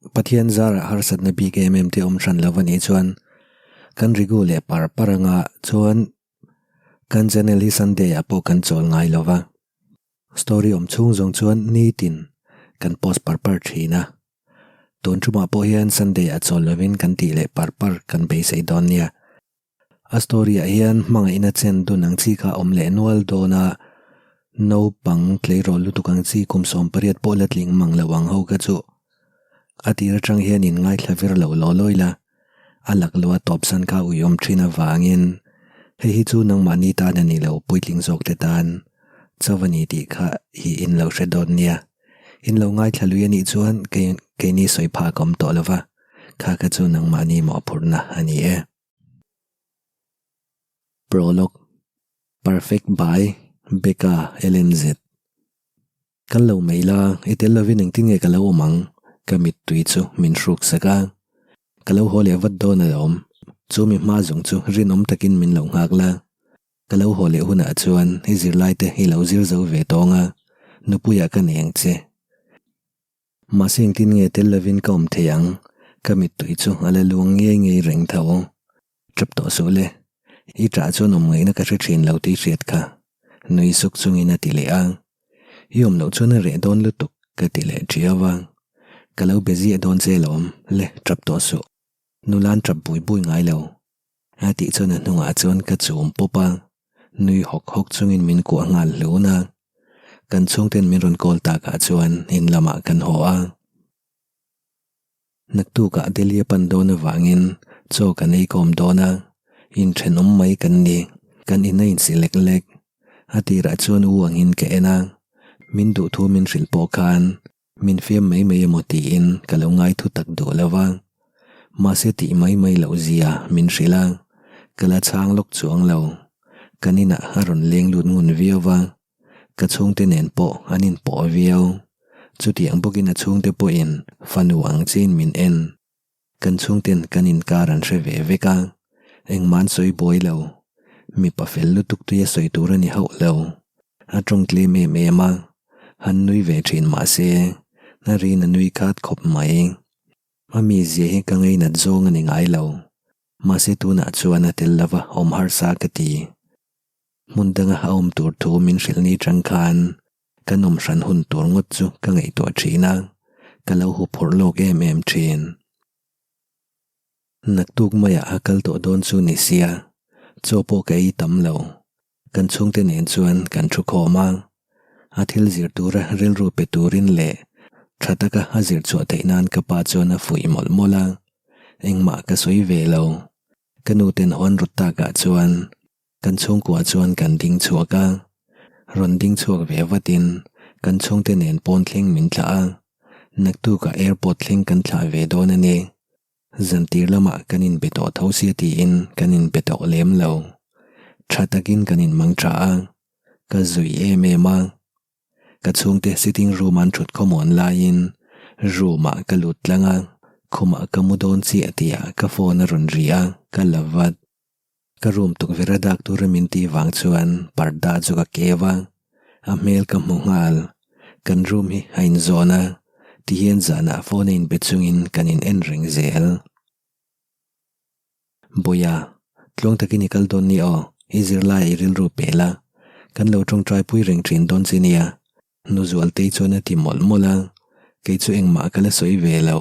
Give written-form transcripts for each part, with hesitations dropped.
Pathian zarah harsatna bik em em te awm hran lo a nih chuan kan rigu leh par par anga chuan kan channel hi Sunday ah pawh kan chawl ngai lo va, story awm chhung zawng chuan nitin kan post par par thin a. Tun thumah pawh hian Sunday ah chawl lovin kan tih leh par par kan beisei dawn nia. A story ah hian hmangaihna chen dun ang chi kha awm leh nual dawn a, naupang tleirawl lutuk ang chi kum 18 pawh la tling mang lo ang ho kha chu a tir atang hian in ngaithla vir lo law lawi la, a laklawh a tawp san kha ui awm thin avangin hei hi chu nangmahni tan a ni lo puitling zawk te tan chauh a ni tih kha hi in lo hre dawn nia. In lo ngaithla lui a nih chuan keini sawi phak awm tawh lo va, kha kha chu nangmahni mawhphurhna a ni e. Prologue Perfect by Becca LNZ Kal lo mai la, i tel lovin engtin nge ka lo awm ang? Ka mittui chu min hruk sak a. Ka lo haw leh vat dawn alawm. Chu mi hma zawng chu rinawm takin min lo nghak la. Ka lo haw leh hunah chuan i zirlai te i lo zir zo ve tawng a, nupuiah ka nei ang che. Mahse engtin nge tel lovin ka awm thei ang? Ka mittui chu a la luang ngei ngei reng tho. Tap tawh suh le. I ṭah chuan awm ngaihna ka hre ṭhin lo tih hriat kha. Nui suk chungin a ti leh a. I awm loh chuan a reh dawn lutuk ka ti leh ṭiau a. Ka lo be ziah dawn che lawm le tap tawh suh. Nula'n tap bui bui ngai lo. A tih chuan a hnungah chuan ka chum pawp a. Nui hawk hawk chungin min kuah nghal hlun a. Kan chhungten min rawn call takah chuan in lamah kan haw a. Naktukah Delhi a pan dawn avangin chaw kan ei kawm dawn a, inthenawm mai kan ni, kan in a insi lek lek. A tirah chuan u angin ka en a, min duhthu min hrilh pawh khan min fiam mai mai emaw tiin ka lo ngai thu tak duh lo va. Mahse tih mai mai loh zia min hrilh a, ka la chhang lawk chuang lo. Kan inah a rawn leng lut ngun viau va. Ka chhungte nen pawh an inpawh viau. Chutiang bawkin a chhungte pawhin fanu ang chiin min en. Kan chhungten kan inkar an hre ve vek a, engmah an sawi buai lo. Mipa fel lutuk tui a sawi tur a ni hauh lo. A tawng tlem em em a, han nui ve thin mah se, a rin a nui khat khawp mai. A mizia hi ka ngainat zawng a ni ngai lo. Mahse tunah chuan a tel lova awm harsa ka ti. Hmun danga a awm tur thu min hrilh ni chang khan kan awm hran hun tur ngawt chu ka ngaihtuah thin a, ka lo hu phurh lawk em em thin. Naktuk maiah a kal tawh dawn chu ni sia, chaw pawh ka ei tam lo. Kan chhungte nen chuan kan thu khawm a, a thil zir tura rilru pe turin leh tha taka a zir chhuah theih nan ka pa chuan a fuih mawlh mawlh a, engmah ka sawi ve lo. Ka nu ten hawn rawt takah chuan Kan chhungkua chuan kan ding chhuak a, rawn ding chhuak ve vatin kan chhungte nen pawn thleng min thlah a, naktukah airport thleng kan thlah ve dawn a ni. Zantir lamah kan inbe tawh tho sia tiin kan inbe tawh lem lo. Tha takin kan inmang tha a, ka zui em em a. Ka chhungte sitting room an thut khawmuan laiin room ah ka lut tlang a, khumah ka mu dawn chiah tihah ka phone a rawn ri a, ka la vat. Ka room tukverh a dak tura min tih vang chuan parda chu ka keu a, a hmel ka hmu nghal. Kan room hi a inzawn a, tihian zanah phone a inbe chungin kan in en reng zel. Bawia, tluang takin i kal dawn ni aw, i zirlaiah i rilru pe la, kan lo tawngtai pui reng thin dawn che nia, nu Zualtei chuan a ti mawlh mawlh a, kei chu engmah ka la sawi ve lo.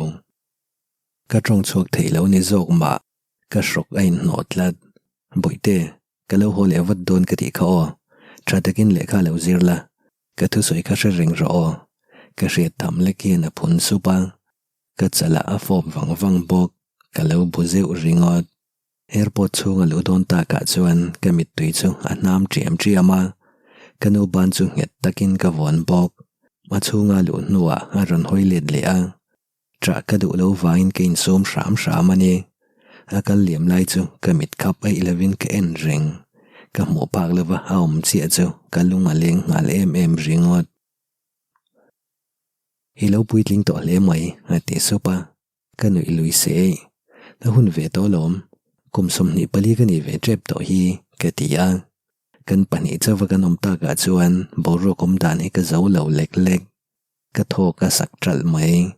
Ka tawng chhuak thei lo ni zawk mah. Ka hrawk a inhnawh tlat. Bawihte, ka lo haw leh vat dawn ka tih kha aw. Tha takin lehkha lo zir la. Ka thusawi kha hre reng rawh aw. Ka hriat tham lek hian a phun sup a. Ka chalah a fawp vang vang bawk. Ka lo bu zeuh ringawt. Airport chhung a luh dawn takah chuan ka mittui chu a hnam ṭiam ṭiam a. Ka nu ban chu nghet takin ka vawn bawk. A chhunga luh hnuah a rawn hawi let leh a. Ṭah ka duh lo vangin ka insawm hram hram a ni. A kal liam lai chu ka mit khap aih lovin ka en reng. Ka hmuh phak lova a awm chiah chu ka lung a leng nghal em em ringawt. I lo puitling tawh hle mai, a ti sup a. Ka nuih lui se eih. A hun ve tawh alawm. Kum 24 ka nih ve ṭep tawh hi, ka ti a. Kan pahnih chauha kan awm takah chuan boruak awm dan hi ka zo lo lek lek. Ka thawk a sak ṭalh mai.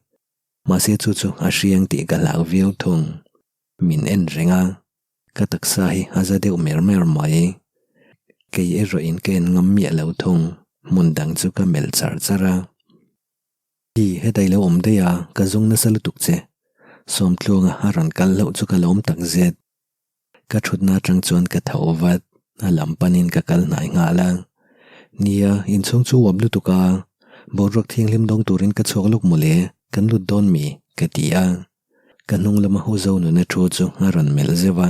Mahse chu chu a hriang tih ka hlau viau thung. Min en reng a, ka taksa hi a za deuh mer mer mai. Kei erawh in ka en ngam miah lo thung, hmun dang chu ka melh char char a. Hi, heta i lo awm daih a, ka zung nasa lutuk che. Sawmtluanga a rawn kal hlauh chu ka lawm tak zet. Ka thutna atang chuan ka tho vat, a lam panin ka kal hnai nghal a. Nia, inchhung chu uap lutuk a, boruak thianghlim dawng turin ka chhuak lawk mawle, kan lut dawn mi? ka ti a. Ka hnung lama hu zo nuna thu chu a rawn melh zeuh a.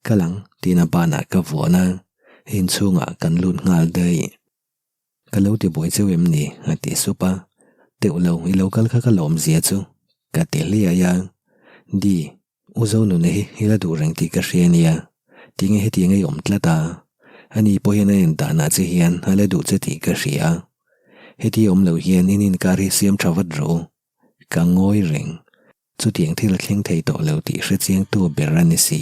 Kal ang, tiin a banah ka vuan a, inchhungah kan lut nghal daih. Ka lo ti buai cheu em ni? a ti sup a. Teuh lo, i lo kal kha ka lawm zia chu, ka ti hliai a. Di, U Zonuna hi i la duh reng tih ka hria nia, tinge hetiang ei awm tlat a? Ani pawh hian a en danah che hian a la duh che tih ka hria. Heti awm lo hian in inkar hi siam tha vat rawh u. Ka ngawi reng. Chutiang thil a thleng thei tawh lo tih hre chiangtu ber a ni si.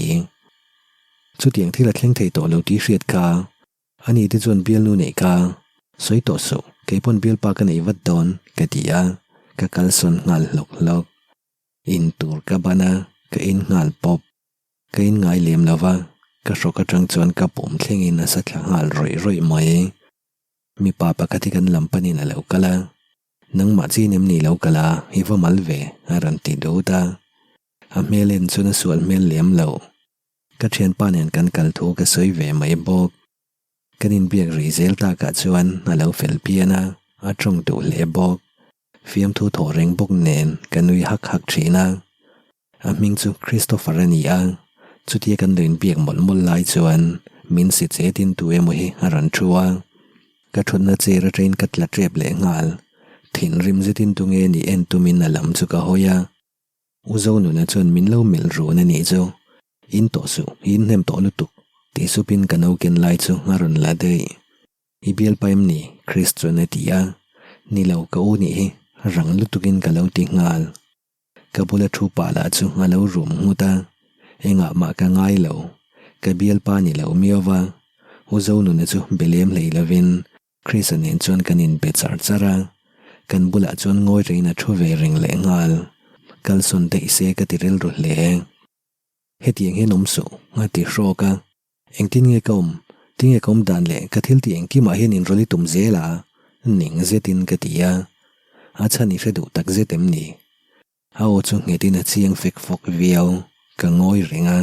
Chutiang thil a thleng thei tawh lo tih hriat kha Ani te chuan bialnu neih ka sawi tawh suh, kei pawn bialpa ka nei vat dawn ka ti a, ka kalsawn nghal hlawk hlawk. In tur ka ban a, ka in nghal pawp. Ka in ngai lem lo va, ka hrawk atang chuan ka pum thlengin a sa thla nghal rawih rawih mai. Mipa pakhat hi kan lam panin a lo kal a, Nangmah chin em ni lo kal a, i va mal ve, a rawn ti dut a. A hmel en chuan a sual hmel lem lo. Ka thianpa nen kan kal thu ka sawi ve mai bawk. Kan inbiak rih zel takah chuan a lo fel phian a, a tawng duh hle bawk. Fiamthu thawh reng bawk nen ka nui hak hak thin a. A hming chu Christopher a ni a, chutia kan lo inbiak mawlh mawlh lai chuan min si chetin tu emaw hi a rawn thu a. Ka thutna chair atangin ka tla tep leh nghal. Thinrim zetin tunge nih en tumin a lam chu ka hawi a. U Zonuna chuan min lo melh run a nih chu. In tawh suh, i inhnem tawh lutuk, tih supin ka no ken lai chu a rawn la daih. I bialpa em ni? Chris chuan a ti a. Ni lo, ka u nih hi, rang lutukin ka lo ti nghal. Ka bula thu pah lah chu a lo rum nghut a. Engah mah ka ngai lo. Ka bialpa ni lo miau va. U Zonuna chu be lem hlei lovin Chris-a nen chuan kan inbe char char a, kan bulah chuan ngawi rengin a thu ve reng leh nghal. Kalsawn daih se ka ti rilru hle. Hetiang hian awm suh, a ti hrawk a. Engtin nge ka awm? Tinge ka awm dan leh ka thil tih engkimah hian inrawlh i tum zel a? Ning zetin ka ti a. A chhan i hre duh tak zet em ni? A aw chu nghetin a chiang fek fawk viau. Ka ngawi reng a.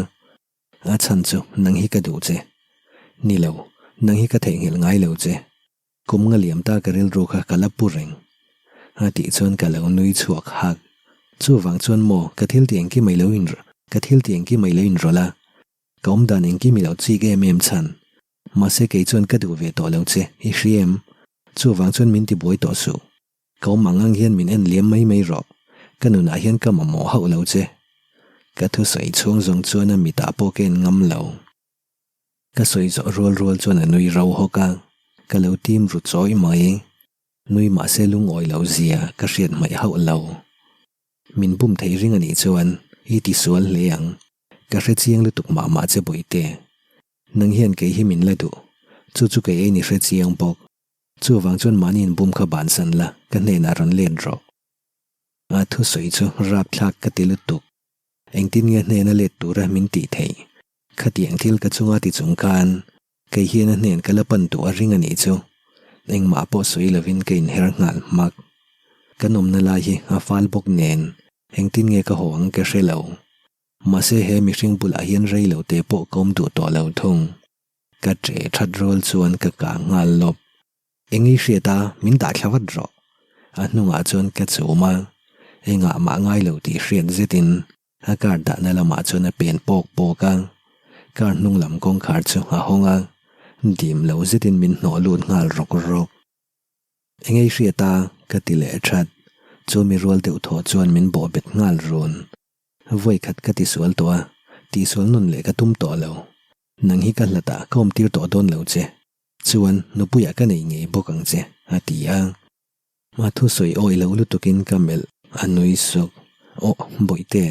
A chhan chu nang hi ka duh che. Ni lo, nang hi ka theihnghilh ngai lo che. Kum nga liam ta ka rilru kha ka la pu reng. A tih chuan ka lo nui chhuak hak. Chuvang chuan maw ka thil tih engkim ai lo in ka thil tih engkim ai lo inrawlh a. Ka awmdan engkim i lo chik em em chhan. Mahse kei chuan ka duh ve tawh lo che, i hria em? Chuvang chuan min tibuai tawh suh. Ka awm ang ang hian min en liam mai mai rawh, ka nunah hian ka mamawh hauh lo che. Ka thusawi chhung zawng chuan a mitah pawh ka en ngam lo. Ka sawi zawh rual rual chuan a nui ro hawk a, ka lo tim ru chawi mai. Nui mahse lungawi lo zia ka hriat hmaih hauh lo. Min bum thei ring a nih chuan i ti sual hle ang, ka hre chiang lutuk mah mah che Bawihte. Nang hian kei hi min la duh, chu chu kei ei ni hre chiang bawk. Chuvang chuan mahni inbum kha bansan la, ka hnenah rawn let rawh. A thusawi chu rapthlak ka ti lutuk. Engtin nge hnena let tura min tih theih? Khatiang thil ka chunga ti chung khan kei hian a hnen ka la pan duh a ring a nih chu. Engmah pawh sawi lovin ka inher nghal hmak. Kan awmna lai hi a fal bawk nen engtin nge ka haw ang ka hre lo. Mahse he mihring bulah hian rei lo te pawh ka awm duh tawh lo thung. Ka ṭe ṭhat rual chuan ka kah nghal lawp. Eng i hriat a, min dah thla vat rawh. A hnungah chuan ka chum a, engah mah ngai lo tih hriat zetin a car dahna lamah chuan a pen pawk pawk a. Car hnung lam kawngkhar chu a hawng a, dim lo zetin min hnawh lut nghal rawk rawk. Eng i hriat a, ka ti leh ṭhat. Chu mi rual deuh thaw chuan min bawh bet nghal run. Vawi khat ka tisual tawh a, tihsual nun leh ka tum tawh lo. Nang hi ka hlatah ka awm tir tawh dawn lo che. Chuan nupuiah ka nei ngei bawk ang che, a ti a. A thusawi awi lo lutukin ka melh, a nui suk. Aw, Bawihte,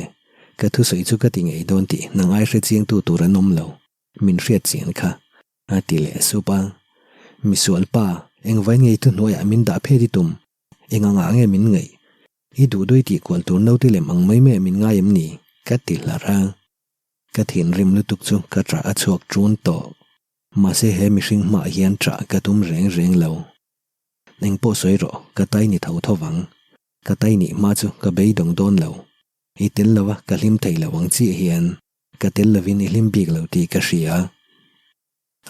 ka thusawi chu ka ti ngei dawn tih nang ai hre chiangtu tur an awm lo, min hriat chian kha, a ti leh sup a. Misualpa, engvain ngei thuhnuaiah min dah phet i tum? Eng angah nge min ngaih? I duh duai tih kual tur naute lem ang mai mai ah min ngai em ni? Ka ti hlar a. Ka thinrim lutuk chu ka ṭah a chhuak ṭun tawh. Mahse he mihring hmaah hian ṭah ka tum reng reng lo. Eng pawh sawi rawh, ka tai ni tho tho vang. Ka tai nih hma chu ka beidawng dawn lo. I tel lo a, ka hlim thei lo ang chiah hian ka tel lovin i hlim bik lo tih ka hria.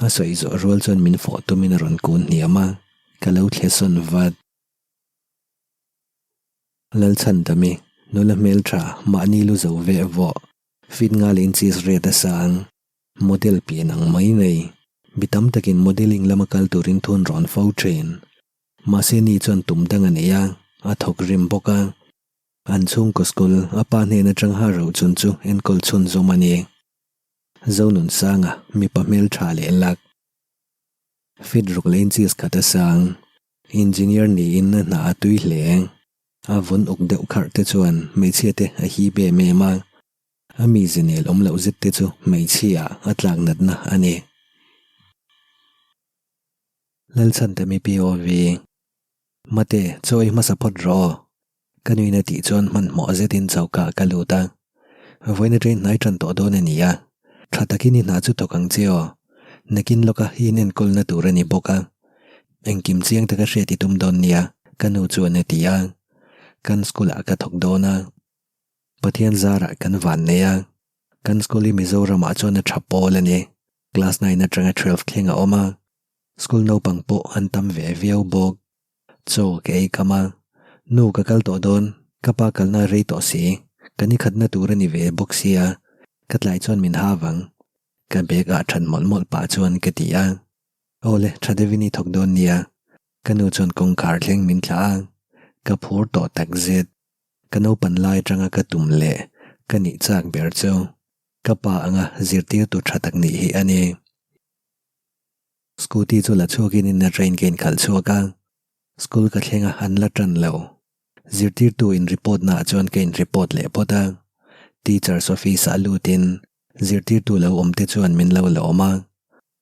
A sawi zawh rual chuan min fawh tumin a rawn kun hniam a, ka lo thle sawn vat. Lalchhandami, nula hmeltha, mahni lu zo veh vawh, fit nga leh inches ret a sang, model pian ang mai nei, mi tam takin modelling lama kal turin thun rawn fo thin. Mahse ni chuan tum dang a nei a, a thawk rim bawk a. An chhungkaw school a pa hnen atang ha rochun chu enkawl chhunzawm a ni. Zonunsanga mipa hmeltha leh lak. Fit ruk leh inches khat a sang. Engineer niin a hna a tui hle. A vawn uk deuh kharh te chuan hmeichhia te a hip em em a. A mize nel awm loh zet te chu hmeichhia a tlak natna a ni. Lalchhantami POV. Mate, chaw ei hmasa phawt rawh aw. Ka nuin a tih chuan hmanhmawh zetin choka ka lut a. Vawiin aṭain hnai ṭan tawh dawn a ni a. Ṭha takin i hna chu thawk ang che aw. Nakin lawka i inenkawlna tur a ni bawk a. Engkim chiang taka hriat i tum dawn nia, ka nu chuan a ti a. Kan school-ah ka thawk dawn a. Pathian zarah kan van nei a. Kan school hi Mizoramah chuan a ṭha pawl a ni. Class nine aṭanga twelve thleng a awm a. School naupang pawh an tam ve viau bawk. Chaw ka ei kam a, Nu ka kal tawh dawn, ka pa kalna a rei tawh si, ka ni khatna tur a ni ve bawk sia, ka tlai chuan min ha vang. Ka bag ah that mawlh mawlh pah chuan ka ti a. Aw le, tha deuhin i thawk dawn nia. Ka nu chuan kawngkhar thleng min thlah a, ka phur tawh tak zet. Ka naupan lai atanga ka tum leh ka nih chak ber chu ka pa anga zirtirtu tha tak nih hi a ni. Scooty chu la chhuakin in a train ka inkhalh chhuak a, school ka thleng a an la tan lo. Zirtirtu in report naah chuan ka in report leh phawt a, teachers office ah lutin zirtirtu lo awm te chuan min lo la awm a,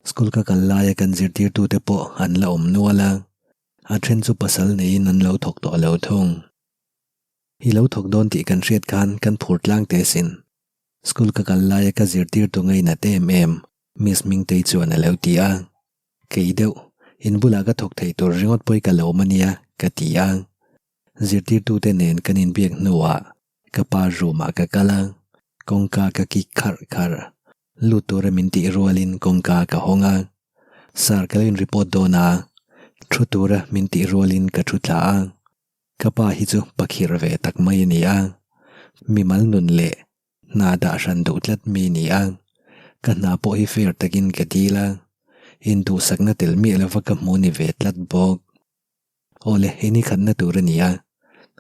school ka kal laia kan zirtirtu te pawh an la awm nual a, a then chu pasal neiin an lo thawk tawh lo thung. I lo thawk dawn tih kan hriat khan kan phur tlang teh sin. School ka kal laia ka zirtirtu ngainat em em Miss Mingtei chuan a lo ti a, Kei deuh, in bulah ka thawk thei tur ringawt pawi ka lo awm a nia, ka ti a. Zirtirtute nen kan inbiak hnuah ka pa room ah ka kal a, kawngka ka kik kharh kharh. Lut tura min tih rualin kawngka ka hawng a, Sir ka lo in report dawn a, thu tura min tih rualin ka thu thla a. Ka pa hi chu pakhir ve tak mai a ni a, mimal nun leh hna dah hran duh tlat mi a ni a, ka hna pawh hi fair takin ka dil a, induhsakna tel miah lova ka hmu ni ve tlat bawk. Aw le, i ni khatna tur a ni a,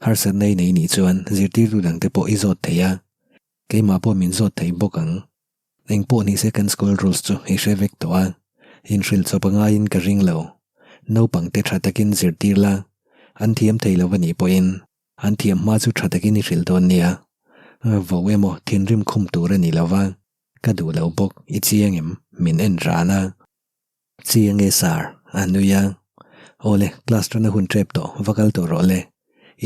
harsatna i nei nih chuan zirtirtu dangte pawh i zawt thei a, keimah pawh min zawt thei bawk ang. Eng pawh ni se kan school rules chu i hre vek tawh a, inhrilh chawp a ngaiin ka ring lo. Naupang te tha takin zirtir la, an thiam thei lo a nih pawhin an thiam hma chu tha takin i hrilh dawn nia. Vo emaw thinrim khum tur a ni lo va, ka duh lo bawk i chiang em? Min en ran a. Chiang e sir, a nui a. Aw le, class tana hun tep tawh, va kal tawh rawh le.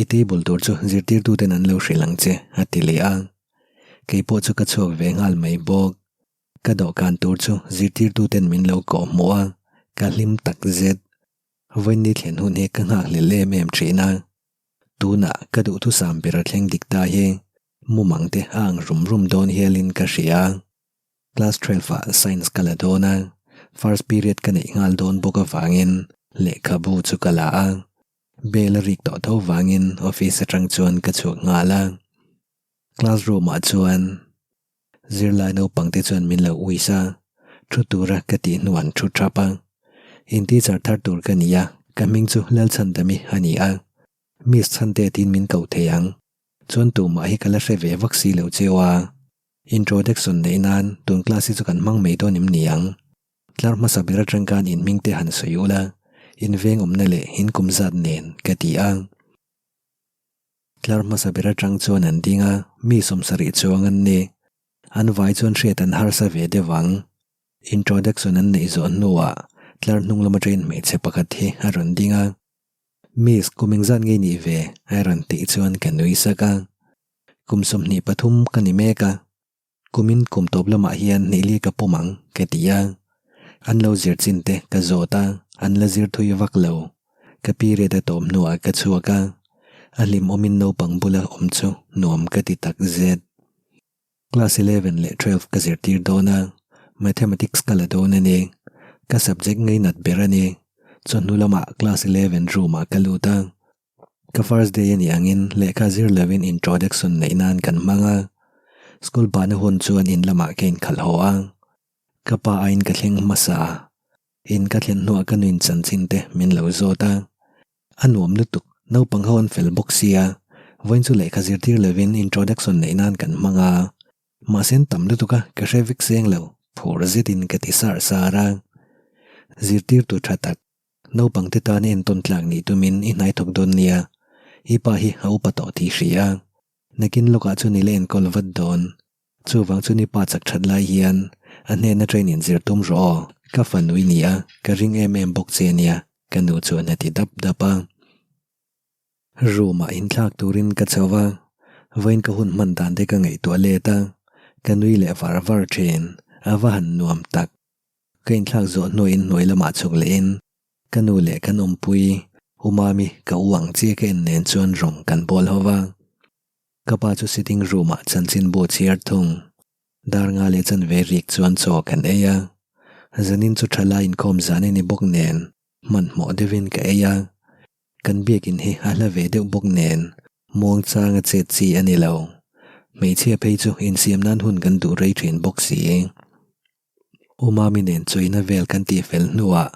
I table tur chu zirtirtuten an lo hrilh ang che, a ti leh a. Kei pawh chu ka chhuak ve nghal mai bawk. Ka dawhkan tur chu zirtirtuten min lo kawh hmuh a, ka hlim tak zet. Vawiin thlen hun hi ka nghakhlel em em thin a. Tunah ka duhthusam ber a thleng dik ta hi mumang te a ang rum rum dawn hialin ka hria. Class twelve ah science ka la dawn a, first period ka neih nghal dawn bawk avangin lehkhabu chu ka la a. Bell a rik tawh tho vangin office atang chuan ka chhuak nghal a. Class room ah chuan zirlai naupang te chuan min lo uis a, thu tura ka tih hnu an thu thap a. In teacher thar tur ka ni a, ka hming chu Lalchhandami a ni a. Miss Chhante tiin min ko thei ang. Chuan tumah hi ka la hre ve vak si lo cheu a. Introduction neih nan tun class hi chu kan hmang mai dawn em ni ang? Tlar hmasa ber atang khan in hming te han sawi ula, in veng awmna leh in kum zat nen ka ti a. Tlar hmasa ber atang chuan an ding a, mi sawmsarih chuang an ni. An vai chuan hriat an harsa ve deuh ang. Introduction an neih zawh hnuah tlar hnung lama train hmeichhe pakhat hi a rawn ding a. Miss, kum engzat nge i nih ve? a rawn tih chuan ka nui sak a. Kum 23 ka ni mek a. Kumin kum tawp lamah hian hnih li ka pawm ang, ka ti a. An lo zir chin te ka zawt a, an la zir thui vak lo. Ka period a tawp hnuah ka chhuak a, a hlimawmin naupang bula awm chu nuam ka ti tak zet. Class 11 leh 12 ka zirtir dawn a, Mathematics ka la dawn a ni. Ka subject ngainat ber a ni. Chawhnu lamah class 11 room ah ka lut a. Ka first day a nih angin lehkha zir lovin introduction neih nan kan hmang a, school bahna hun chuan in lamah ka inkhalh haw a, ka pa aiin ka thleng hmasa a, in ka thlen hnuah ka nuin chanchin te min lo zawt a, a nuam lutuk, naupang ho an fel bawk sia, vawiin chu lehkha zirtir lovin introduction neih nan kan hmang a, mahse an tam lutuk a, ka hre vek seng lo, phur zetin ka ti sar sar a, zirtirtu tha tak. Naupangte tan entawn tlak nih tumin i hnai thawk dawn nia, i pa hi a upa tawh tih hria. Nakin lawkah chuan i la enkawl vat dawn. Chuvang chuan i pa chak that lai hian a hnena training zir tum rawh aw, ka fanu i ni a, ka ring em em bawk che nia, ka nu chuan a ti dap dap a. Room-ah inthlak turin ka chho va, vawiin ka hun hman dan te ka ngaihtuah let a, ka nui leh var var thin, a va han nuam tak. Ka inthlak zawh hnuaiin hnuai lamah chhuk lehin ka nu leh kan awmpui U Mami ka u ang chiah ka en nen chuan rawng kan bawl ho va. Ka pa chu sitting room ah chanchinbu chhiar thung. Dar nga leh chanve rik chuan chaw kan ei a. Zanin chu thalai inkhawm zan a ni bawk nen hmanhmawh deuhin ka ei a. Kan biakin hi a hla ve deuh bawk nen muangchanga chet chi a ni lo. Hmeichhia phei chu insiam nan hun kan duh rei thin bawk si. U Mami nen chawina vel kan tih fel hnuah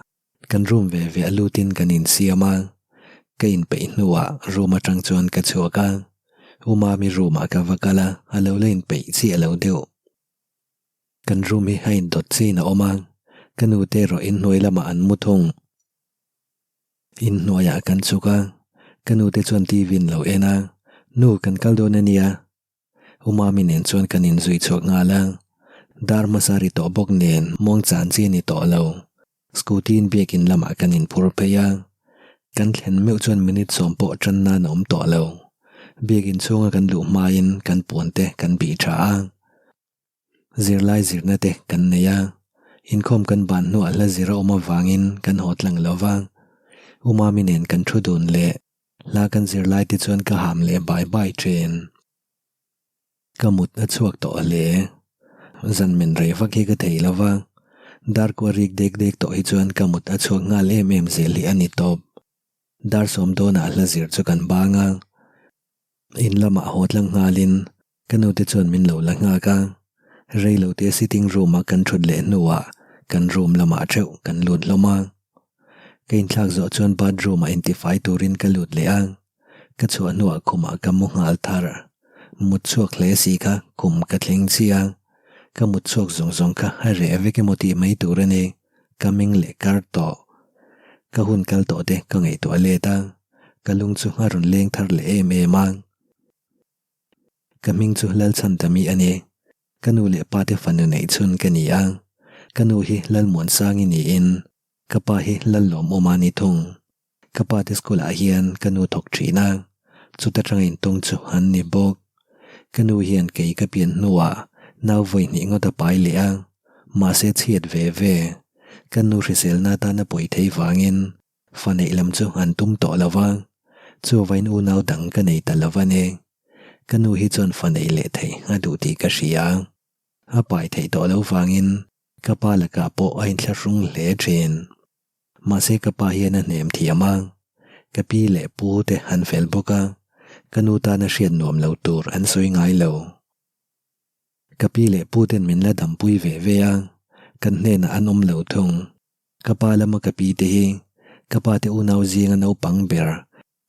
kan room ve ve a lutin kan insiam a, ka inpeih hnuah room atang chuan ka chhuak a, U Mami room ah ka va kal a, a lo la inpeih chiah lo deuh. Kan room hi a indawt chiin a awm a, ka nu te erawh inhnuai lamah an mu thung. Inhnuaiah kan chhuk a, ka nu te chuan TV an lo en a, Nu kan kal dawn a nia, U Mami nen chuan kan inzui chhuak nghal a, dar hmasa ri tawh bawk nen muang chan chi a ni tawh lo. Scooty in biakin lamah kan inphur phei a, kan thlen meuh chuan minute sawm pawh tan nan a awm tawh lo. Biakin chhunga kan luh hmain kan puan te kan bih tha a, zirlai zirna te kan nei a, inkhawm kan ban hnuah hla zir a awm avangin kan haw tlang lo va. U Mami nen kan thu dun leh Hla kan zir lai te chuan ka ham leh bai bai thin. Ka mut a chhuak tawh hle. Zan men rei vak hi ka thei lo va, dar kua rik dek dek tawh hi chuan ka mut a chhuak nghal em em zel hi a ni tawp. Dar sawm dawnah hla zir chu kan bang a. In lamah haw tlang nghalin ka nu te chuan min lo la nghak a. Rei lo te sitting room-a kan thut leh hnuah kan room lamah theuh kan lut hlawm a. Ka inthlak zawh chuan bathroom-ah intifai turin ka lut leh a, ka chhuah hnuah khumah ka mu nghal thar. Mut chhuak hle si kha khum ka thleng chiah a, ka mut chhuak zawng zawng kha a reh vek emaw tih mai tur a ni, ka meng leh kar tawh. Ka hun kal tawh te ka ngaihtuah let a, ka lung chu a rawn leng thar leh em em a. Ka hming chu Lalchhandami a ni. Ka nu leh pa te fanu neih chhun ka ni a, ka nu hi Lalmuansangi niin ka pa hi Lallawmawma ni thung. Ka pa te school ah hian ka nu thawk thin a, chuta tanga intawng chu an ni bawk. Ka nu hian kei ka pian hnuah nau vawi hnih ngawt a pai leh a, mahse chhiat ve ve. Ka nu hriselna atana pawi thei vangin fa neih lam chu an tum tawh lo va, chuvain unau dang ka nei ta lo va ni. Ka nu hi chuan fa neih leh theih a duh tih ka hria. A pai theih tawh lo vangin ka pa lakah pawh a inthlahrung hle thin. Mahse ka pa hian a hnem thiam a, ka pi leh pu te an fel bawk a, ka nu tana hriat nuam lo tur an sawi ngai lo. Ka pi leh pu ten min la dampui ve ve a, kan hnenah an awm lo thung. Ka pa lama ka pi te hi ka pa te unau zinga naupang ber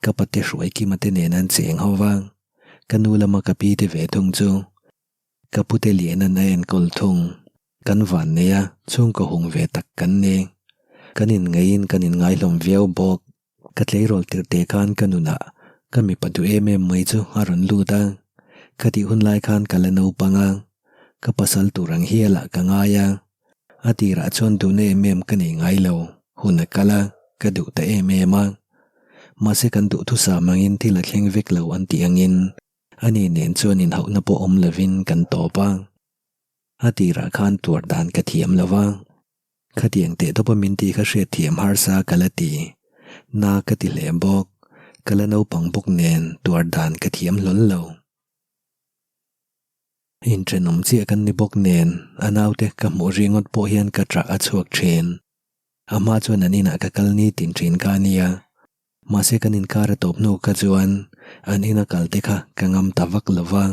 ka pate hruai kima te nen an cheng ho va, ka nu lama ka pi te ve thung chu ka pute lian an a enkawl thung. Kan van nei a, chhungkaw hung ve tak kan ni. Kan inngaihin kan inngai hlawm viau bawk. Ka tleirawl tirh te khan ka nunah ka mipa duh em em mai chu a rawn lut a, khatih hun lai khan ka la naupang a, ka pasal tur ang hialah ka ngai a. A tirah chuan duhna em em ka nei ngai lo, hun a kal a, ka duh ta em em a. Mahse kan duhthusam angin thil a thleng vek lo an tih angin ani nen chuan inhauhna pawh awm lovin kan tawp a. A tirah khan tuar dan ka thiam lo va, khatiang teh tawpa min ti kha hriatthiam harsa ka la ti. Na ka ti hle bawk, ka la naupang bawk nen tuar dan ka thiam hlawl lo. Inthenawm chiah kan ni bawk nen a naute ka hmuh ringawt pawh hian ka ṭah a chhuak ṭhin. A hma chuan an inah ka kal ni tin ṭhin kha a nia. Mahse kan inkar a tawp hnu kha chuan an ina kal te kha ka ngam ta vak lo va.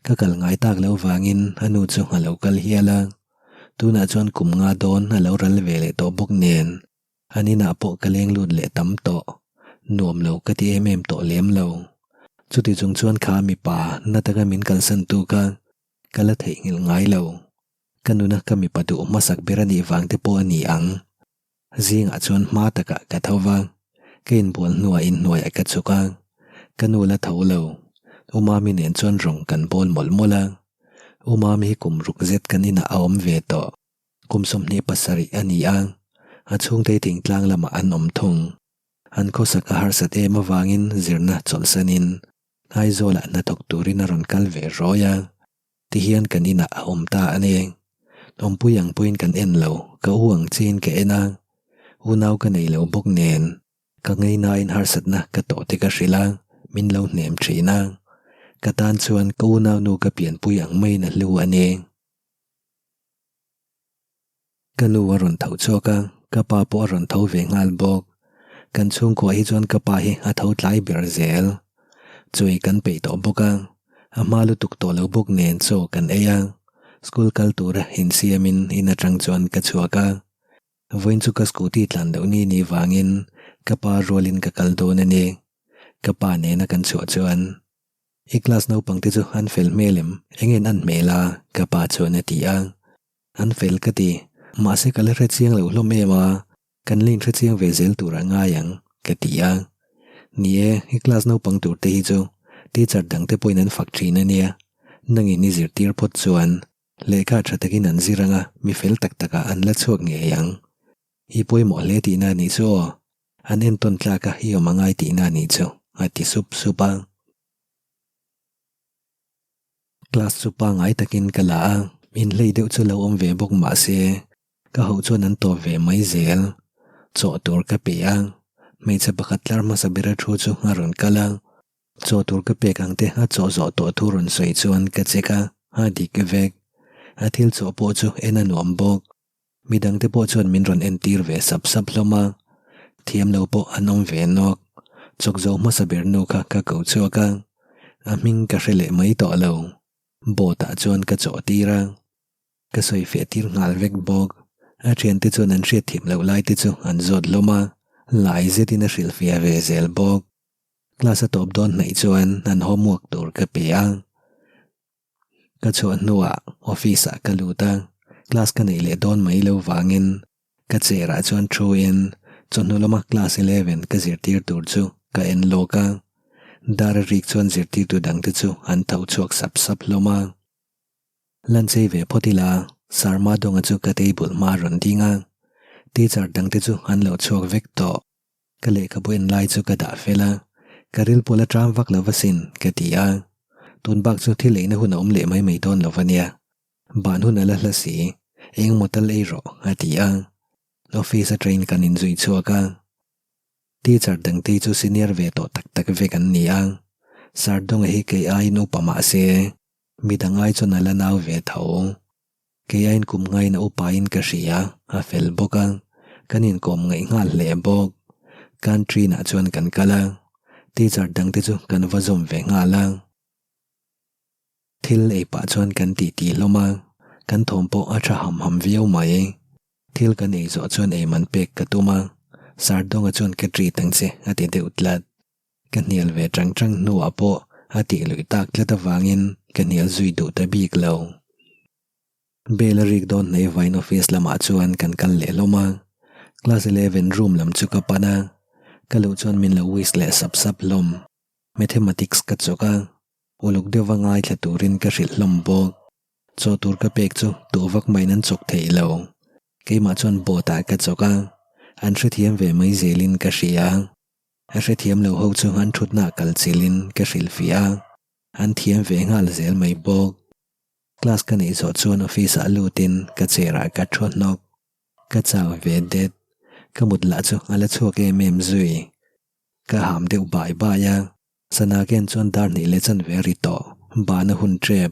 Ka kal ngai tak loh vangin a nu chu a lo kal hial a. Tunah chuan kum nga dawn a lo ral ve leh tawh bawk nen an inah pawh ka leng lut leh tam tawh. Nuam lo ka ti em em tawh lem lo. Chuti chung chuan kha mipa na taka min kalsan tu kha ka la theihnghilh ngai lo. Ka nuna ka mipa duh hmasak ber a nih vang te pawh a ni ang. Zingah chuan hma takah ka tho va, ka inbual hnuah inhnuaiah ka chhuk a, ka nu la tho lo. U Mami nen chuan rawng kan bawl mawlh mawlh a. U Mami hi kum ruk zet kan inah a awm ve tawh. Kum 27 a ni a, a chhungte thingtlang lamah an awm thung. An khawsak a harsat em avangin zirna chawlhsanin Aizawlah hnathawk turin a rawn kal ve rawi a. Tihian kan inah a awm ta a ni. Awmpui ang pawhin kan en lo, ka u ang chiin ka en a. Unau ka nei lo bawk nen, ka ngainain harsatna ka tawh te ka hrilh a, min lo hnem thin a. Ka tan chuan ka unaunu ka pianpui ang maiin a hlu a ni. Ka nu a rawn tho chhuak a, ka pa pawh a rawn tho ve nghal bawk. Kan chhungkua hi chuan ka pa hi a tho tlai ber zel. Chawi kan peih tawh bawk a, a hma lutuk tawh lo bawk nen chaw kan ei a. School kal tura insiamin in atang chuan ka chhuak a. Vawiin chu ka scooty tlan loh ni ni vangin ka pa rualin ka kal dawn a ni. Ka pa nena kan chhuah chuan. I class naupang te chu an fel hmel em? Eng en an hmel a? Ka pa chuan a ti a. An fel ka ti. Mahse ka la hre chiang lo hlawm em a, kan la inhre chiang ve zel tur a ngai ang, ka ti a. Ni e, i class naupang tur te hi chu teacher dang te pawhin an fak thin a nia. Nangin i zirtir phawt chuan lehkha tha takin an zir ang a, mi fel tak takah an la chhuak ngei ang. I pawimawh hle tihna a nih chu aw. An entawn tlak a, i awm a ngai tihna a nih chu, a ti sup sup a. Class chu pangngai takin ka la a, inhlei deuh chu lo awm ve bawk mah se, ka hoh chuan an tawp ve mai zel. Chaw tur ka pe a, hmeichhe pakhat tlar hmasa bera thu chu a rawn kal a, chaw tur ka pek ang te a chaw zawh tawh thu rawn sawi chuan ka check a, a dik vek. A thil chaw pawh chu en a nuam bawk. Midangte pawh chuan min rawn entir ve sap sap hlawm a, thiam lo pawh an awm ve nawk. Chawk zo hmasa ber nu kha ka ko chhuak a, a hming ka hre leh mai tawh lo. Boat ah chuan ka chawh tir a, ka sawi feh tir nghal vek bawk. A thiante chuan an hriat thiam loh lai te chu an zawt hlawm a, lai zetin a hrilhfiah ve zel bawk. Class a tawp dawn hnaih chuan an homework tur ka pe a. Ka chhuah hnuah office ah ka lut a, class ka neih leh dawn mai lo vangin ka chair ah chuan thu in chawhnu lama class 11 ka zirtir tur chu ka en lawk a, dar a rik chuan zirtirtu dang te chu an tho chhuak sap sap hlawm a. Lan chei ve phawt ila Sir Madonga chu ka table hma a rawn ding a, teacher dang te chu an lo chhuak vek tawh. Ka lehkhabu en lai chu ka dah fel a, ka ril pawh la ṭam vak lo va sin, ka ti a. Tun bak chu thil eina hun a awm leh mai mai dawn lo va nia. Ban hun a la hla si, eng maw tal ei rawh, a ti a. Office aṭangin kan inzui chhuak a. Teacher dangte chu senior ve tawh tak tak vek an ni a. Sir Dawnga hi kei aiin upa mah se, midang ai chuan a la nau ve tho. Kei aiin kum ngaina upain ka hria, a fel bawk a, kan inkawm ngaih nghal hle bawk. Canteen-ah chuan kan kal a, teacher dangte chu kan va zawm ve nghal a. Thil ei pah chuan kan titi hlawm a, kan thawm pawh a tha ham ham viau mai. Thil kan ei zawh chuan ei man pek ka tum a, Sardawnga chuan ka treat ang che a ti deuh tlat. Ka hnial ve chang chang hnuah pawh a tih luih tak tlat avangin ka hnial zui duh ta bik lo. Bell a rik dawn hnai vain office lamah chuan kan kal leh hlawm a, class 11 room lam chu ka pan a, ka luh chuan min lo wish leh sap sap hlawm. Mathematics ka chawk a, uluk deuhva ngaithla turin ka hrilh hlawm bawk. Chaw tur ka pek chu tuh vak maiin an chawk thei lo. Keimah chuan board ah ka chawk a, an hrethiam ve mai zelin ka hria. A hrethiam lo ho chu an thutna kal chilhin ka hrilhfiah a, an thiam ve nghal zel mai bawk. Class ka neih zawh chuan office ah lutin ka chair ah ka thu hnawk. Ka chau ve det. Ka mut lah chu a la chhuak em em zui. Ka ham deuh bai bai a, sana ken chuan dar hnih leh chanve a ri tawh, ban a hun tep.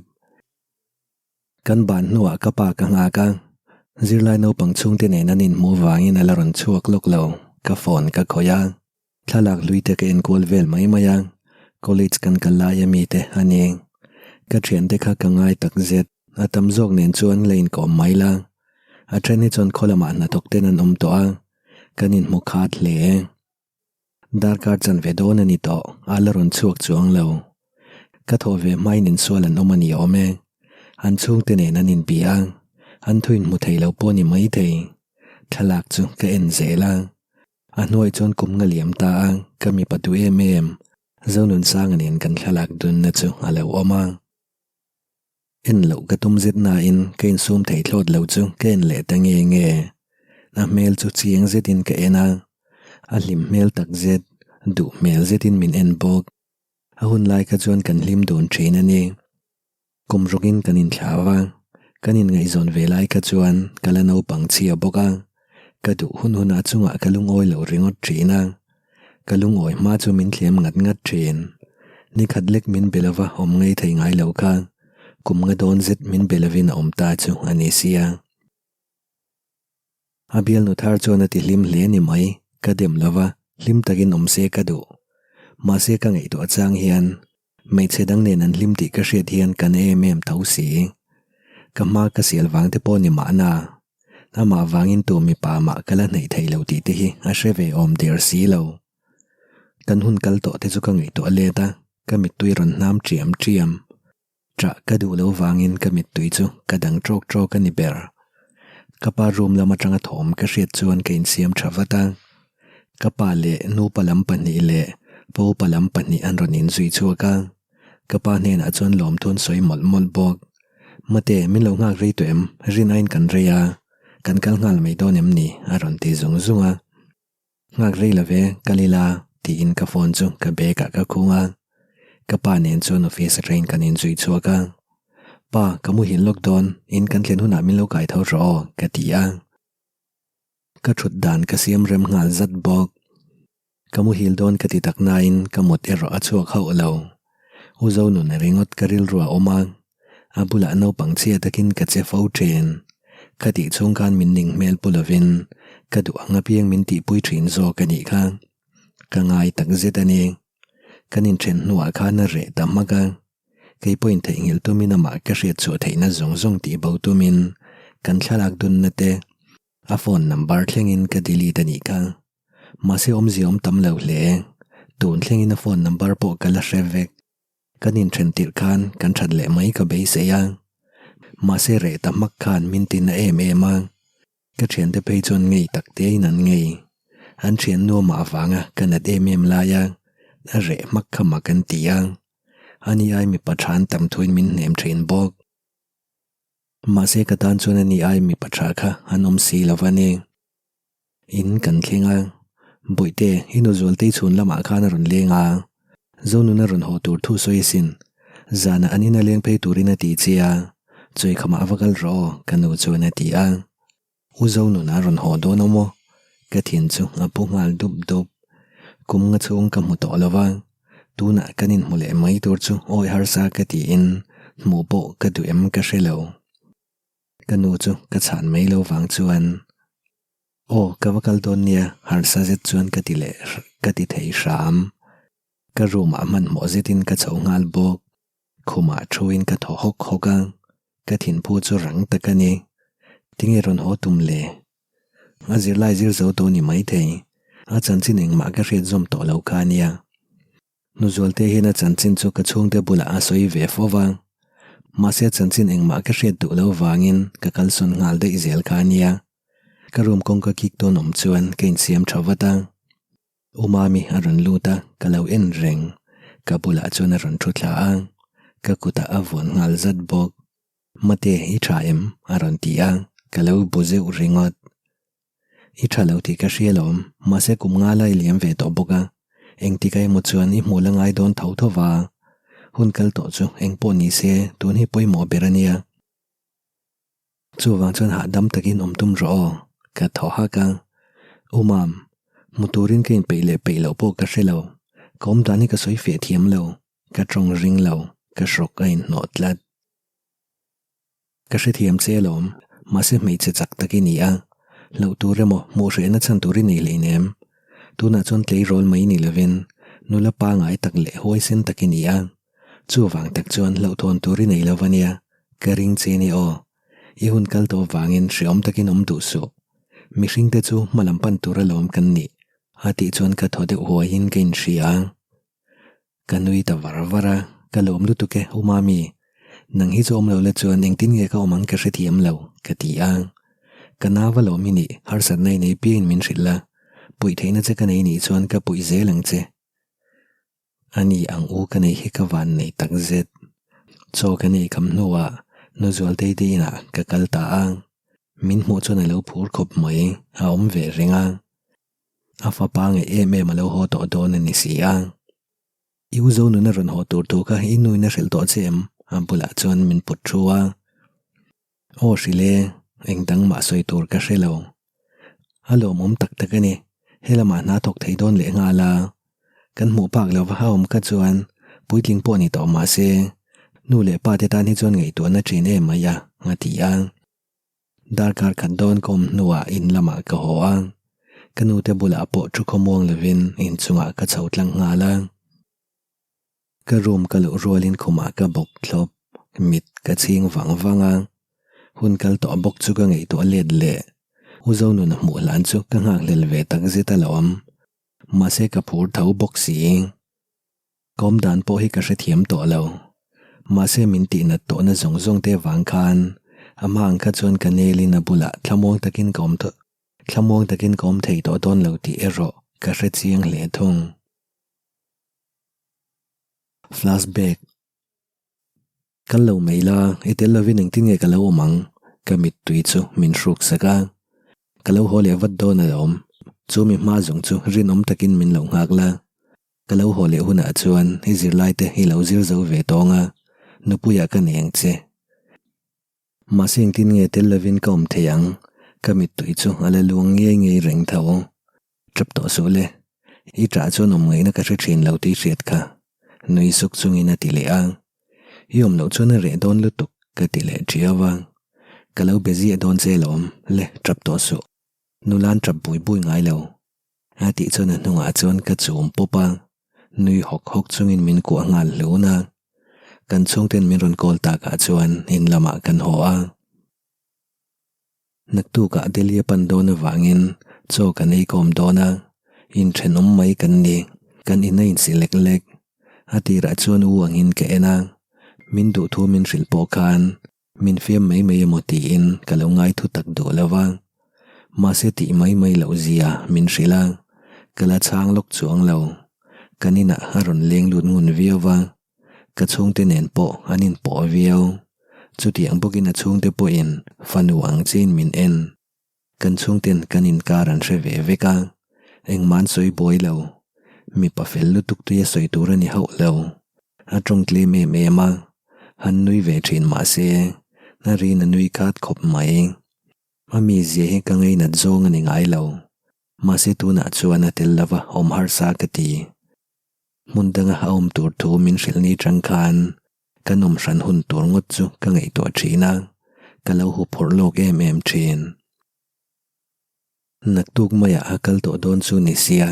Kan ban hnuah ka pa ka nghak a, zirlai naupang chhungte nen an inhmuh vangin a la rawn chhuak lawk lo, ka phone ka khawih a, thlalak hlui te ka enkual vel mai mai a, college kan kal lai ami te a ni. Ka thiante kha ka ngai tak zet, a tam zawk nen chuan la inkawm mai la, a then hi chuan khaw lamah hnathawk ten an awm tawh a, kan inhmu khat hle. Darkar chanve dawn a ni tawh, a la rawn chhuak chuang lo. Ka thawh ve hmain insual an awm a ni awm e. An chhungte nen an inbi a, an thu inhmu thei lo pawh a ni maithei. Thlalak chu ka en zel a. A hnuai chuan kum nga liam ta a, ka mipa duh em em, Zonunsanga nen kan thlalak dunna chu a lo awm a. En loh ka tum zet nain ka insum thei thlawt lo chu ka en leh ta nge nge. A hmel chu chiang zetin ka en a, a hlim hmel tak zet, duh hmel zetin min en bawk. A hun lai kha chuan kan hlim dun thin a ni. Kum rukin kan inthlau a, kan inngaihzawn ve lai kha chuan ka la naupang chhia bawk a, ka duh hun hunah chungah ka lungawi lo ringawt thin a. Ka lungawi hma chu min thlem ngat ngat thin. Ni khat lek min be lova awm ngei thei ngai lo kha kum nga dawn zet min be lovin a awm ta chu a ni sia. A bialnu thar chuan a ti hlim hle ni mai, ka dem lova hlim takin awm se ka duh. Mahse ka ngaihtuah chang hian hmeichhe dang nen an hlim tih ka hriat hian ka na em em tho si. Ka hma ka sial vang te pawh ni mahna. Amah vangin tu mipa mah ka la hnaih thei lo tih te hi a hre ve awm der si lo. Kan hun kal tawh te chu ka ngaihtuah let a, ka mittui rawn hnam ṭiam ṭiam. Ṭah ka duh lo vangin ka mittui chu ka dang ṭawk ṭawk a ni ber. Ka pa room lam aṭanga thawm ka hriat chuan ka insiam ṭha vat a. Ka pa leh nupa lam pahnih leh pa upa lam pahnih an rawn inzui chhuak a. Ka pa hnenah chuan lawmthu an sawi mawlh mawlh bawk. Mate, min lo nghak rei tawh em? Rin aiin kan rei a, kan kal nghal mai dawn em ni? a rawn ti zung zung a. Nghak rei lo ve, kal ila, tiin ka phone chu ka bag ah ka khung a. Ka pa nen chuan office atangin kan inzui chhuak a. Pa, ka muhil lawk dawn, in kan thlen hunah min lo kai tho rawh aw, ka ti a. Ka thut dan ka siam rem nghal zat bawk. Ka muhil dawn ka ti tak nain ka mut erawh a chhuak hauh lo. U Zonun ringawt ka rilru a awm a, a bulah naupang chhia takin ka che fo thin. Ka tih chhung khan min ning hmel pu lovin ka duh ang apiang min tihpui thin zawk a nih kha. Ka ngai tak zet a ni. Kan inthen hnuah khan a reh ta hmak a. Kei pawhin theihnghilh tumin amah ka hriat chhuah theihna zawng zawng tih bo tumin kan thlalak dunna te a phone number thlengin ka delete a nih kha. Mahse awmzia awm tam lo hle. Tun thlengin a phone number pawh ka la hre vek. Kan inthen tirh khan kan that leh mai ka beisei a. Mahse reh ta hmak khan min ti na em em a. Ka thiante phei chuan ngei tak tein an ngei. An thiannu amah avanga ka nat em em lai a, a reh hmak kha mak an ti a. Ani ai mipa tha an tam thuin min hnem thin bawk. Mahse ka tan chuan ani ai mipa tha kha an awm si lo va ni. In kan thleng a, Bawihte, i nu Zualtei chhun lamah khan a rawn leng a, Zonun a rawn haw tur thu sawi asin. Zanah an ina leng phei turin a ti che a, Chawikhamah a va kal rawh aw, ka nu chuan a ti a. U Zonun a rawn haw dawn awm aw, ka thin chu a pu nghal dup dup. Kum nga chhung ka hmu tawh lo va, tunah kan inhmu leh mai tur chu awi harsa ka tiin hmuh pawh ka duh em ka hre lo. Ka nu chu ka chhan mai lo vang chuan, Aw, ka va kal dawn nia, harsa zet chuan ka ti leh ka ti thei hram. Ka room ah hmanhmawh zetin ka chho nghal bawk. Khumah thuin ka thaw hawk hawk a, ka thinphu chu rang tak a ni. Tinge rawn haw tum le? A zirlai zir zo tawh ni maithei. A chanchin engmah ka hriat zawm tawh lo kha a nia. Hnuzualte hian a chanchin chu ka chhungte bulah a sawi ve fo va. Mahse a chanchin engmah ka hriat duh lo vangin ka kalsawn nghal daih zel kha a nia. Ka room kawngka kik dawn awm chuan ka insiam tha vat a. U Mami a rawn lut a, ka lo en reng. Ka bulah chuan a rawn thu thla a, ka kutah a vuan nghal zat bawk. Mate, i tha em? a rawn ti a, ka lo bu zeuh ringawt. I tha lo tih ka hria lawm, mahse kum nga lai liam ve tawh bawk a. Engtikah emaw chuan i hmuh la ngai dawn tho tho va, hun kal tawh chu eng pawh ni se tun hi pawimawh ber a nia. Chuvang chuan hahdam takin awm tum rawh aw, ka thaw hak a. U Mam, hmu turin ka inpeih leh peih loh pawh ka hre lo, ka awm dan hi ka sawi fiah thiam lo, ka tawng ring lo, ka hrawk a inhnawh tlat. Ka hrethiam che alawm, mahse hmeichhe chak tak i ni a, hlauh tur emaw hmuh hrehna chhan tur i nei hleinem. Tunah chuan tleirawl mai ni lovin nula pangai tak leh huaisen tak i ni a, chuvang tak chuan hlauhthawn tur i nei lo va nia, ka ring che ni aw. I hun kal tawh vangin hreawm takin awm duh suh. Mihringte chu hma lam pan tur alawm kan nih, a tih chuan ka thaw deuh huaiin ka inhria a. Ka nui ta var var a, ka lawm lutuk e, U Mami. Nang hi chu awm lo la chuan engtin nge ka awm ang ka hrethiam lo, ka ti a. Ka nau a lawm i nih, harsatna i nei piangin min hrilh a, puih theihna che ka nei nih chuan ka puih zel ang che. Ani ang u ka nei hi ka van nei tak zet. Chaw ka nei kham hnuah Nu Zualtei te inah ka kal ta a, min hmuh chuan a lo phur khawp mai, a awm ve reng a. A fapa ngaih em em a lo haw tawh dawn a ni si a. I u Zonun a rawn haw tur thu kha i nuin a hrilh tawh che em? A bulah chuan min put thu a. Aw hrilh e, eng dang mah sawi tur ka hre lo. A lawmawm tak tak a ni, he lamah hna thawk thei dawn leh nghal a. Kan hmuh phak lo va a awm kha chuan puitling pawh ni tawh mah se, nu leh pa te tan hi chuan ngaihtuahna thin em mai a, a ti a. Darkar khat dawn ka awm hnuah in lamah ka haw a, ka nute bulah pawh thu khawmuang lovin inchungah ka chho tlang nghal a. Ka room ka luh rualin khumah ka bawk thlawp, mit ka chhing vang vang a. Hun kal tawh bawk chu ka ngaihtuah let leh, U Zonuna hmuh hlan chu ka nghakhlel ve takzet alawm. Mahse ka phur tho bawk si. Ka awm dan pawh hi ka hrethiam tawh lo. Mahse min tihnat tawhna zawng zawng te vang khan a hma ang kha chuan ka nelin a bulah thlamuang takin ka awm thlamuang takin ka awm thei tawh dawn lo tih erawh ka hre chiang hle thung. Flashback. Kal lo mai la, i tel lovin engtin nge ka lo awm ang? Ka mittui chu min hruk sak a. Ka lo haw leh vat dawn alawm. Chu mi hma zawng chu rinawm takin min lo nghak la. Ka lo haw leh hunah chuan i zirlai te i lo zir zo ve tawng a, nupuiah ka nei ang che. Mahse engtin nge tel lovin ka awm thei ang? Ka mittui chu a la luang ngei ngei reng tho. Tap tawh suh le. I tah chuan awm ngaihna ka hre thin lo tih hriat kha. Nui suk chungin a ti leh a. I awm loh chuan a reh dawn lutuk ka ti leh ṭiau a. Ka lo be ziah dawn che lawm le tap tawh suh. Nula'n tap bui bui ngai lo. A tih chuan a hnungah chuan ka chum pawp a. Nui hawk hawk chungin min kuah nghal hlun a. Kan chhungten min rawn call takah chuan in lamah kan haw a. Naktukah Delhi a pan dawn avangin chaw kan ei kawm dawn a, inthenawm mai kan ni, kan in a insi lek lek. A tirah chuan u angin ka en a, min duh thu min hrilh pawh khan min fiam mai mai emaw tiin ka lo ngai thu tak duh lo va. Mahse tih mai mai loh zia min hrilh a, ka la chhang lawk chuang lo. Kan inah a rawn leng lut ngun viau va. Ka chhungte nen pawh an inpawh viau. Chutiang bawkin a chhungte pawhin fanu ang chiin min en. Kan chhungten kan inkar an hre ve vek a, engmah an sawi buai lo. Mipa fel lutuk tui a sawi tur a ni hauh lo. A tawng tlem em em a, han nui ve thin mah se, a rin a nui khat khawp mai. A mizia hi ka ngainat zawng a ni ngai lo. Mahse tunah chuan a tel lova awm harsa ka ti. Hmun danga a awm tur thu min hrilh ni chang khan kan awm hran hun tur ngawt chu ka ngaihtuah thin a, ka lo hu phawrh lawk em em thin. Naktuk maiah a kal tawh dawn chu ni sia,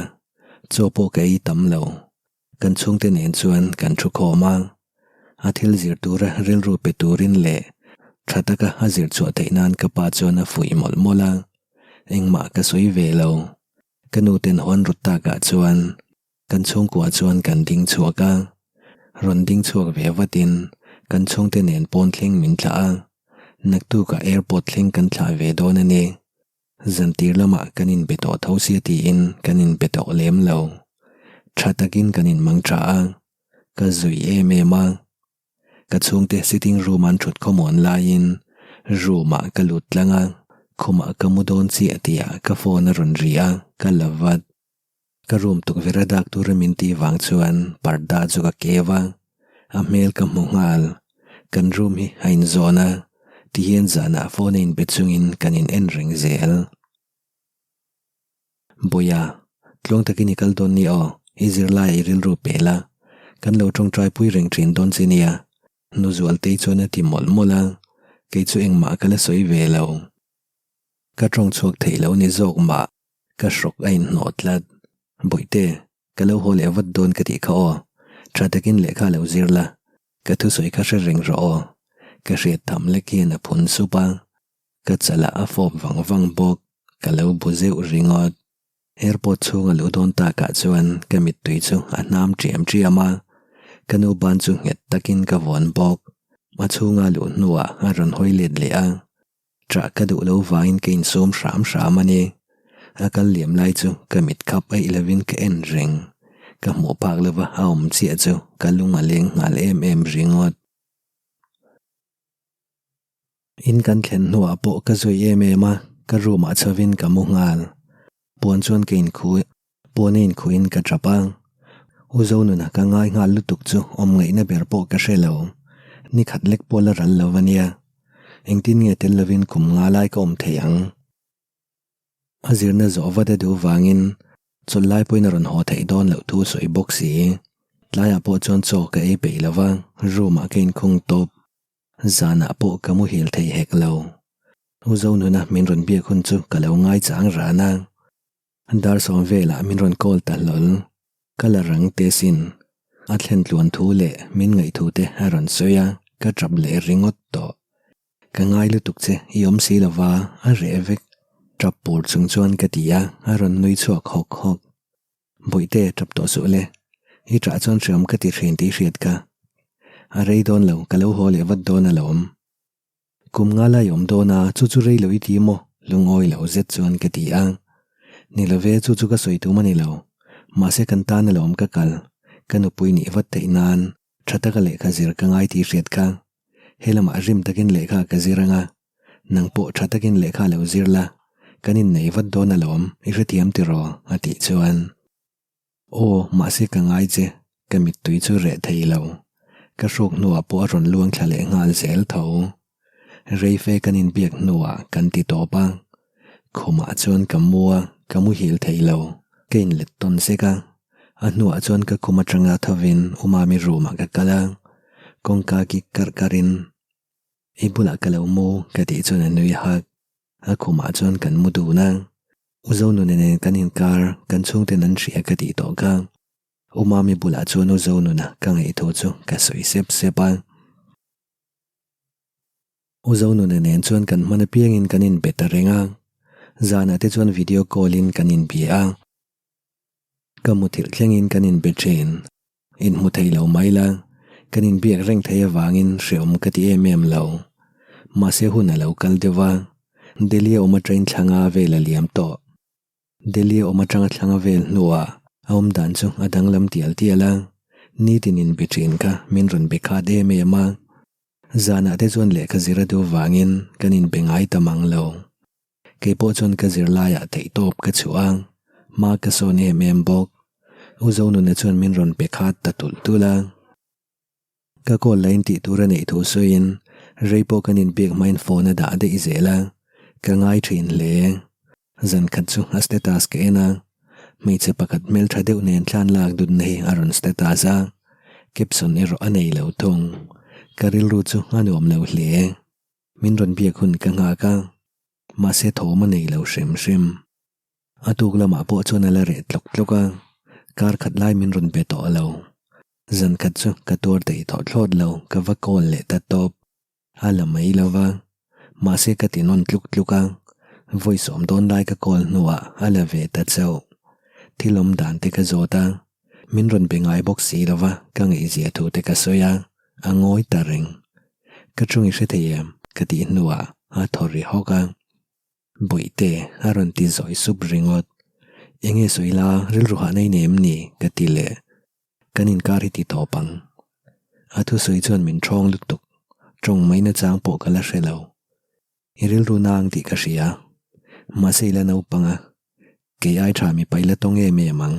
chaw pawh ka ei tam lo. Kan chhungte nen chuan kan thu khawm a, a thil zir tura rilru pe turin leh tha taka a zir chhuah theih nan ka pa chuan a fuih mawlh mawlh a, engmah ka sawi ve lo. Ka nu ten hawn rut takah chuan Kan chhungkua chuan kan ding chhuak a, rawn ding chhuak ve vatin kan chhungte nen pawn thleng min thlah a, naktukah airport thleng kan thlah ve dawn a ni. Zantir lamah kan inbe tawh tho sia tiin kan inbe tawh lem lo. Tha takin kan inmang tha a, ka zui em em a. Ka chhungte sitting room an thut khawmuan laiin room ah ka lut tlang a, khumah ka mu dawn chiah tihah ka phone a rawn ri a, ka la vat. Ka room tukverh a dak tura min tih vang chuan parda chu ka keu a, a hmel ka hmu nghal. Kan room hi a inzawn a, tihian zanah phone a inbe chungin kan in en reng zel. Bawiha, tluang takin i kal dawn ni aw, i zirlaiah i rilru pe la, kan lo tawngtai pui reng thin dawn che nia, nu Zualtei chuan a ti mawlh mawlh a, kei chu engmah ka la sawi ve lo. Ka tawng chhuak theih lo ni zawk mah, ka hrawk a inhnawh tlat. Bawihte, ka lo haw leh vat dawn ka tih kha aw, tha takin lehkha lo zir la, ka thusawi kha hre reng rawh aw, ka hriat tham lek hian a phun sup a, ka chalah a fawp vang vang bawk, ka lo bu zeuh ringawt. Airport chhung a luh dawn takah chuan ka mittui chu a hnam ṭiam ṭiam a, ka nu ban chu nghet takin ka vawn bawk, a chhunga luh hnuah a rawn hawi let leh a, Ṭah ka duh lo vangin ka insum hram hram a ni. A kal liam lai chu ka mit khap aih lovin ka en reng. Ka hmuh phak lova a awm chiah chu ka lung a leng nghal em em ringawt. In kan thlen hnuah pawh ka zui em em a, ka room ah chhovin ka mu nghal. Puan chuan ka inkhu puan a inkhuhin ka ṭap a. U Zonuna ka ngai nghal lutuk chu awm ngaihna ber pawh ka hre lo. Ni khat lek pawh la ral lo a nia. Engtin nge tel lovin kum nga lai ka awm thei ang? A zirna zawh vat a duh vangin chawlh lai pawhin a rawn haw theih dawn loh thu sawi bawk si. Tlaiah pawh chuan chaw ka ei peih lo va, room ah ka inkhung tawp. Zanah pawh ka muhil thei hek lo. U Zonuna min rawn biak hun chu ka lo ngaichang ran a. Dar sawm velah min rawn call ta hlawl. Ka la rang te sin. A thlen tluan thu leh min ngaihthu te a rawn sawi a, ka tap leh ringawt tawh. Ka ngai lutuk che, i awm si lova, a reh vek. Tap pur chung chuan ka ti a, a rawn nui chhuak hawk hawk. Bawihte tap tawh suh le, i tah chuan hriam ka ti thin tih hriat ka. A rei dawn lo, ka lo haw leh vat dawn alawm. Kum nga lai awm dawn a, chu chu rei lo i ti maw? Lungawi lo zet chuan ka ti a. Ni lo ve, chu chu ka sawi tum a ni lo. Mahse kan tan alawm ka kal, ka nupui nih vat theih nan tha taka lehkha zir ka ngai tih hriat kha. He lamah rim takin lehkha ka zir anga, nang pawh tha takin lehkha lo zir la, kan innei vat dawn alawm, i hrethiam tiraw? a tih chuan. Aw, mahse ka ngai che, ka mittui chu reh thei lo. Ka hruk hnuah pawh a rawn luang thla leh nghal zel tho. Reife kan inbiak hnuah kan ti tawp a, khumah chuan ka mu a, ka muhil thei lo, ka inlet tawn sek a. A hnuah chuan ka khum atanga thovin u Mami room ah ka kal a, kawngka kik karh karhin, I bulah ka lo mu, ka tih chuan a nui hak. A khumah chuan kan mu dun a, U Zonuna nen kan inkar, kan chhungten an hria ka tih tawh kha. U Mami bulah chuan U Zonuna ka ngaihthu chu ka sawi sep sep a. U Zonuna nen chuan kan hman apiangin kan inbe ta reng a, zanah te chuan video call in kan inbia a. Ka muthilh thlengin kan inbe thin. Inhmu thei lo mai la, kan inbiak reng thei avangin hreawm ka ti em em lo. Mahse hun a lo kal deuh a, Delhi a awm atangin thlanga vel a liam tawh. Delhi a awm atanga thlanga vel hnuah a awm dan chu a danglam tial tial a, nitin inbe thin kha min rawn be khat em em a. Zanah te chuan lehkha zir a duh vangin kan inbe ngai ta mang lo. Kei pawh chuan ka zirlaiah theihtawp ka chhuah a, hma ka sawn em em bawk. U Zonuna chuan min rawn pe khat ta tulh tulh a. Ka call lain tih tur a neih thu sawiin rei pawh kan inbiak hmain phone a dah daih zel a, ka ngai thin hle. Zan khat chu a status ka en a, hmeichhe pakhat hmeltha deuh nen thlan lak dutna hi a rawn status a, caption erawh a nei lo thung. Ka rilru chu a nuam lo hle. Min rawn biak hun ka nghak a, mahse thawm a nei lo hrim hrim. A tuk lamah pawh chuan a la reh tlawk tlawk a, kar khat lai min rawn be tawh lo. Zan khat chu ka tuar thei tawh thlawt lo, ka va call leh ta tawp. A la mai lo va, mahse ka ti nawn tluk tluk a, vawi sawm dawn lai ka call hnuah a la ve ta chauh. Thil awm dan te ka zawt a, min rawn be ngai bawk si lo va, ka ngaihzia thu te ka sawi a, a ngawi ta reng. Ka chung i hre thei em? ka tih hnuah a thaw ri hawk a. Bawihte a rawn ti zawi sup ringawt. Enge sawi la, rilru hah nei nei em ni? ka ti leh. Kan inkar hi ti tawp ang. A thusawi chuan min ṭhawng lutuk. Ṭawng mai nachang pawh ka la hre lo. I rilru nang tih ka hria. Mahse i la naupang a. Kei ai ṭha mipa i la tawng em em ang.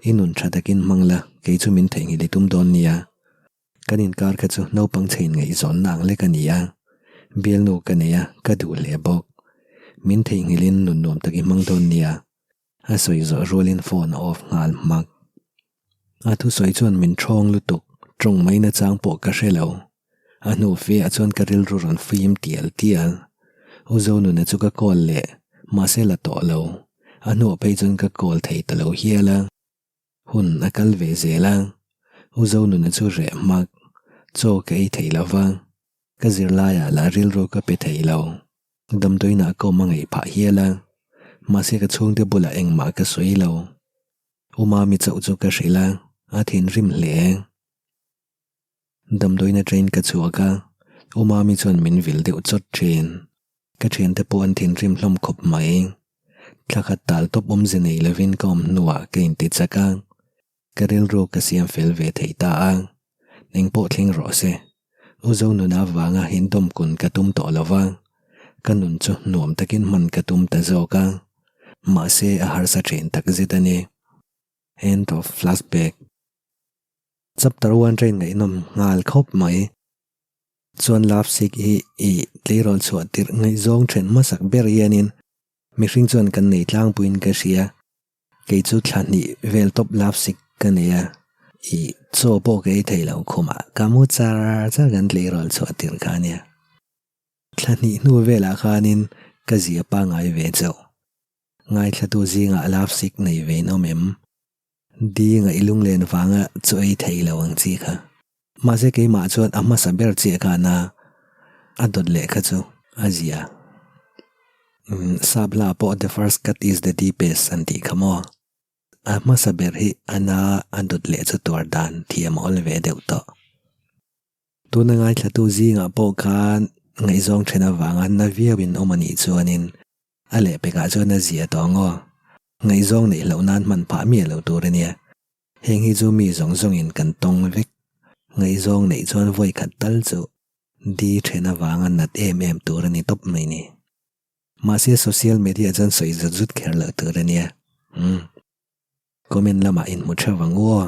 I nun tha takin hmang la, kei chu min theihnghilh i tum dawn nia. Kan inkar kha chu naupang chhe inngaihzawnna ang lek a ni a, bialnu ka nei a, ka duh hle bawk. Min theihnghilhin nun nuam tak i hmang dawn nia. A sawi zawh rualin phone a off nghal hmak. A thusawi chuan min ṭhawng lutuk, ṭawng mai nachang pawh ka hre lo. A hnu fe ah chuan ka rilru rawn fim tial tial. U Zonuna chu ka call leh, mahse la tawh lo. A hnuah phei chuan ka call thei ta lo hial a. Hun a kal ve zel a. U Zonuna chu reh hmak. Chaw ka ei thei lo va. Ka zirlaiah lah rilru ka pe thei lo. Damdawiinah ka awm a ngaih phah hial a. Mahse ka chhungte bulah engmah ka sawi lo. U Mami chauh chu ka hrilh a, a thinrim hle. Damdawiin aṭain ka chhuak a, U Mami chuan min vil deuh chawt ṭhin. Ka ṭhiante pawh an thinrim hlawm khawp mai. Thla khat tal tawp awmze nei lovin ka awm hnuah ka inti chak a, ka rilru ka siam fel ve thei ta a. Eng pawh thleng rawh se, U Zonuna avanga indawmkun ka tum tawh lo va, ka nun chu nuam takin hman ka tum ta zawk a, mahse a harsa ṭhin takzet a ni. End of flashback. Chapter one train ngaihnawm nghal khawp mai. Chuan love sick hi i tleirawl chhuah tirh ngaihzawng then hmasak ber hianin mihring chuan kan nei tlangpuiin ka hria. Kei chu thla hnih vel tawp love sick ka nei a, i chaw pawh ka ei thei lo khumah ka mu char char kan tleirawl chhuah tirh kha ania. Thla hnih hnu velah khanin ka zia pangngai ve chauh. Ngaithlatu zingah love sick nei ve in awm em? Di ngaih lunglen vanga chu ei thei lo ang chi kha. Mahse keimah chuan a hmasa ber chiah khan a a dawt leh kha chu a zia. Umm sap hla pawh the first cut is the deepest an tih kha maw. A hmasa ber hi a na a dawt leh chu tuar dan thiam a awl ve deuh tawh. Tuna ngaithlatu zingah pawh khan ngaihzawng then avanga na viauin awm a nih chuanin A lehpekah chuan a zia tawh ang aw. Ngaihzawng neih loh nan hman phah miah lo tur a nia. Heng hi chu mi zawng zawngin kan tawng vek. Ngaihzawng neih chuan vawi khat tal chu di then avanga nat em em tur a ni tawp mai ni. Mahse social media chuan sawi zut zut kher loh tur a nia. Umm. Comment lamah inhmu theuh ang u aw.